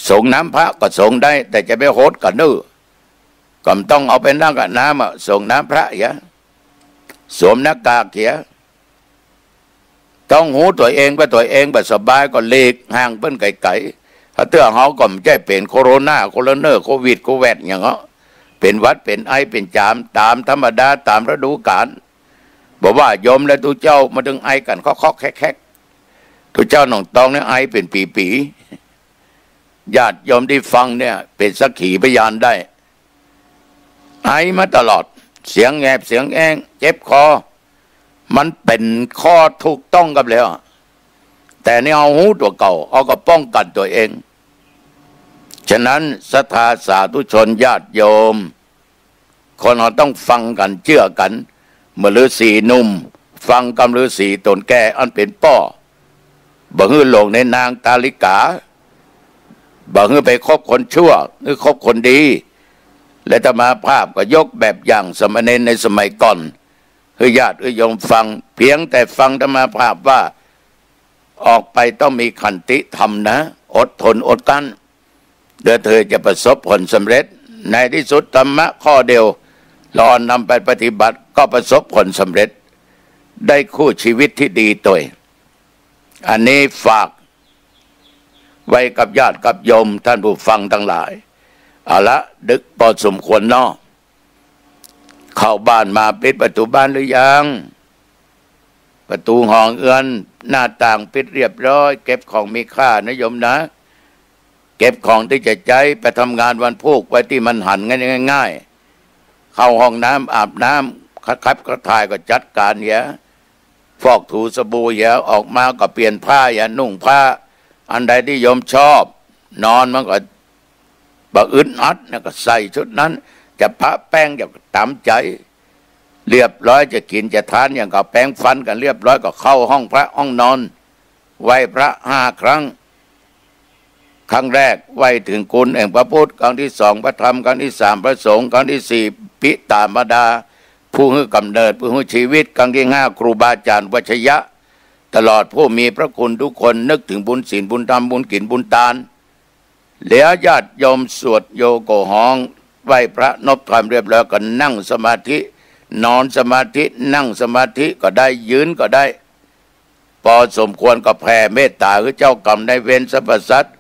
สรงน้ำพระก็สรงได้ แต่จะไปหดกั๋นเน่อ ก็บ่ต้องเอาไปนั่งอาบน้ำอะ สรงน้ำพระเหีย สวมหน้ากากเหีย ต้องฮู้ตั๋วเอง ว่าตั๋วเองบ่สบายก็หลีกห่างเปิ้นไก๋ๆ ถ้าเตื้อเฮาก็บ่ใจ้เป๋นโคโรนา โคโรเนอร์ โควิด โคแวดหยังเนาะ เป๋นหวัด เป๋นไอ เป๋นจาม ต๋ามธรรมดา ต๋ามฤดูก๋าล บ่ว่าโยมและตุ๊เจ้า มาเถิงไอกั๋นคอกๆ แคกๆ ตุ๊เจ้าหนองตองเนี่ยไอเป๋นปี๋ๆ ญาติโยมตี้ฟังเนี่ยเป๋นสักขีพยานได้ ไอมาตลอด เสียงแหบเสียงแอ้ง เจ็บคอ มันเป๋นข้อถูกต้องกับแล้ว แต่นี่เอาฮู้ตั๋วเก่า เอาก็ป้องกั๋นตั๋วเอง ฉะนั้นศรัทธาสาธุชนญาติโยม คนเฮาต้องฟังกั๋น เจื้อกั๋น เหมือนฤๅษีหนุ่ม ฟังกำฤๅษีต๋นแก่อันเป๋นป้อ บ่หื้อหลงในนางตาลิกา บ่หื้อไปคบคนชั่ว หื้อคบคนดี และอาตมาภาพก็ยกแบบอย่างสามเณรในสมัยก่อน หื้อญาติหื้อโยมฟัง เพียงแต่ฟังอาตมาภาพว่า ออกไปต้องมีขันติธรรมนะ อดทนอดกลั้น เดี๋ยวเธอจะประสบผลสำเร็จ ในที่สุดธรรมะข้อเดียว เรานำไปปฏิบัติก็ประสบผลสำเร็จ ได้คู่ชีวิตที่ดีตวย อันนี้ฝากไว้กับญาติกับโยมท่านผู้ฟังทั้งหลาย เอาละ ดึกพอสมควรเนาะ เข้าบ้านมาปิดประตู๋บ้านหรือยัง ประตู๋ห้องเฮือน หน้าต่างปิดเรียบร้อย เก็บของมีค่านะโยมนะ เก็บของตี้จะใจ๊ไปทำงานวันพูกไว้ตี้มันหันง่ายๆ เข้าห้องน้ำอาบน้ำ ขับถ่ายก็จัดก๋านเหีย ฟอกถูสบู่เหีย ออกมาก็เปลี่ยนผ้าเหีย นุ่งผ้าอันใดตี้โยมชอบ นอนมันก็ บ่อึดอัดนะ ก็ใส่ชุดนั้น จะปะแป้งหยังก็ต๋ามใจ๋ เรียบร้อย จะกิ๋นจะทานหยังก็แป๋งฟันกั๋นเรียบร้อย ก็เข้าห้องพระห้องนอน ไหว้พระห้าครั้ง ครั้งแรกไหว้เถิงคุณแห่งพระพุทธ ครั้งตี้สองพระธรรม ครั้งตี้สามพระสงฆ์ ครั้งตี้สี่ปิต๋ามารดา ผู้หื้อกำเนิด ผู้หื้อชีวิต ครั้งตี้ห้าครูบาอาจ๋ารย์วัชชะ ตลอดผู้มีพระคุณทุกคน นึกเถิงบุญศีลบุญธรรม บุญกิ๋นบุญตาน แล้วญาติโยมสวดโยโกฮ้อง ไหว้พระนบธรรมเรียบร้อยก็นั่งสมาธิ นอนสมาธิ นั่งสมาธิก็ได้ ยืนก็ได้ พอสมควรก็แผ่เมตต๋าหื้อเจ้ากรรมนายเวรสรรพสัตว์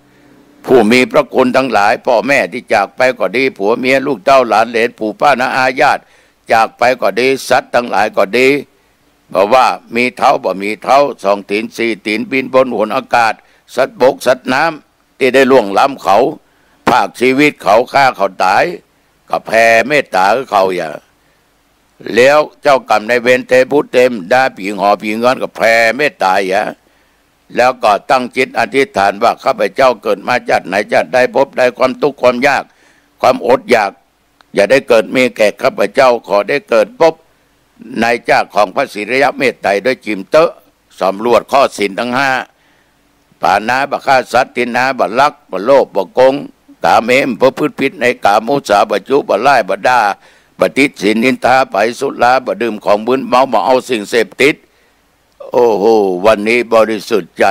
ผู้มีพระคุณทั้งหลาย ป้อแม่ตี้จากไปก็ดี ผัวเมียลูกเต้าหลานเหลน ปู่ป้าน้าอาญาติจากไปก็ดี สัตว์ทั้งหลายก็ดี บ่ว่ามีเท้าบ่มีเท้า สองตี๋นสี่ตี๋น บินบนหนอากาศ สัตว์บกสัตว์น้ำ ตี้ได้ล่วงล้ำเขา พรากชีวิตเขา ฆ่าเขาต๋าย ก็แผ่เมตต๋าหื้อเขาเหีย แล้วเจ้ากรรมนายเวรเตบุตรเตมดา ผีหอผีเฮือนก็แผ่เมตต๋าเหีย แล้วก็ตั้งจิตอธิษฐานว่า ข้าพเจ้าเกิดมาจาติไหนจาติใด พบใด ความตุ๊กข์ความยาก ความอดอยาก อย่าได้เกิดมีแก่ข้าพเจ้า ขอได้เกิดพบในจาติของพระศรีอริยะเมตไตรด้วยจิ๋มเต๊อะ สำรวจข้อศีลทั้งห้า ปาณาบ่ฆ่าสัตว์ ทินนาบ่ลัก บ่โลภบ่โกง กาเม บ่ประพฤติผิดในกาม มุสาบ่จุ บ่ล่าย บ่ด่า บ่ติดศีลนินทา บ่สุรา บ่ดื่มของมึนเมา บ่เอาสิ่งเสพติด โอ้โห วันนี้บริสุทธิ์ใจ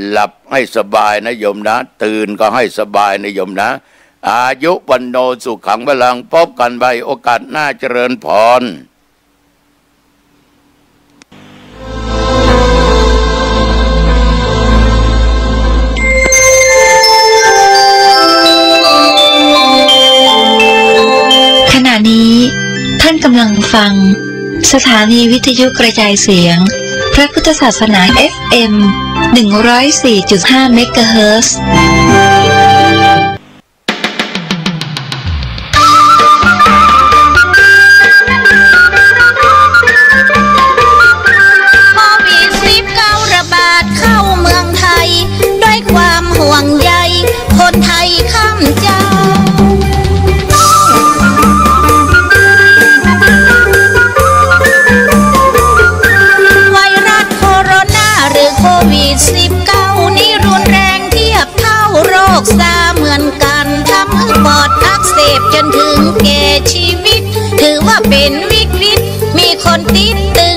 หลับให้สบายนะโยมนะ ตื่นก็ให้สบายนะโยมนะ อายุวัณโณสุขังพลัง พบกันใหม่โอกาสหน้า เจริญพร ขณะนี้ท่านกำลังฟังสถานีวิทยุกระจายเสียงพระพุทธศาสนา เอฟเอ็ม หนึ่งร้อยสี่จุดห้า เมกะเฮิรตซ์ โควิดสิบเก้าระบาดเข้าเมืองไทย ด้วยความห่วงใยคนไทยข้ามเจ้า ไวรัสโคโรนาหรือโควิดสิบเก้านี้รุนแรงเทียบเท่าโรคซาร์เหมือนกัน ทำให้ปอดอักเสบจนถึงแก่ชีวิต ถือว่าเป็นวิกฤต มีคนติดเตี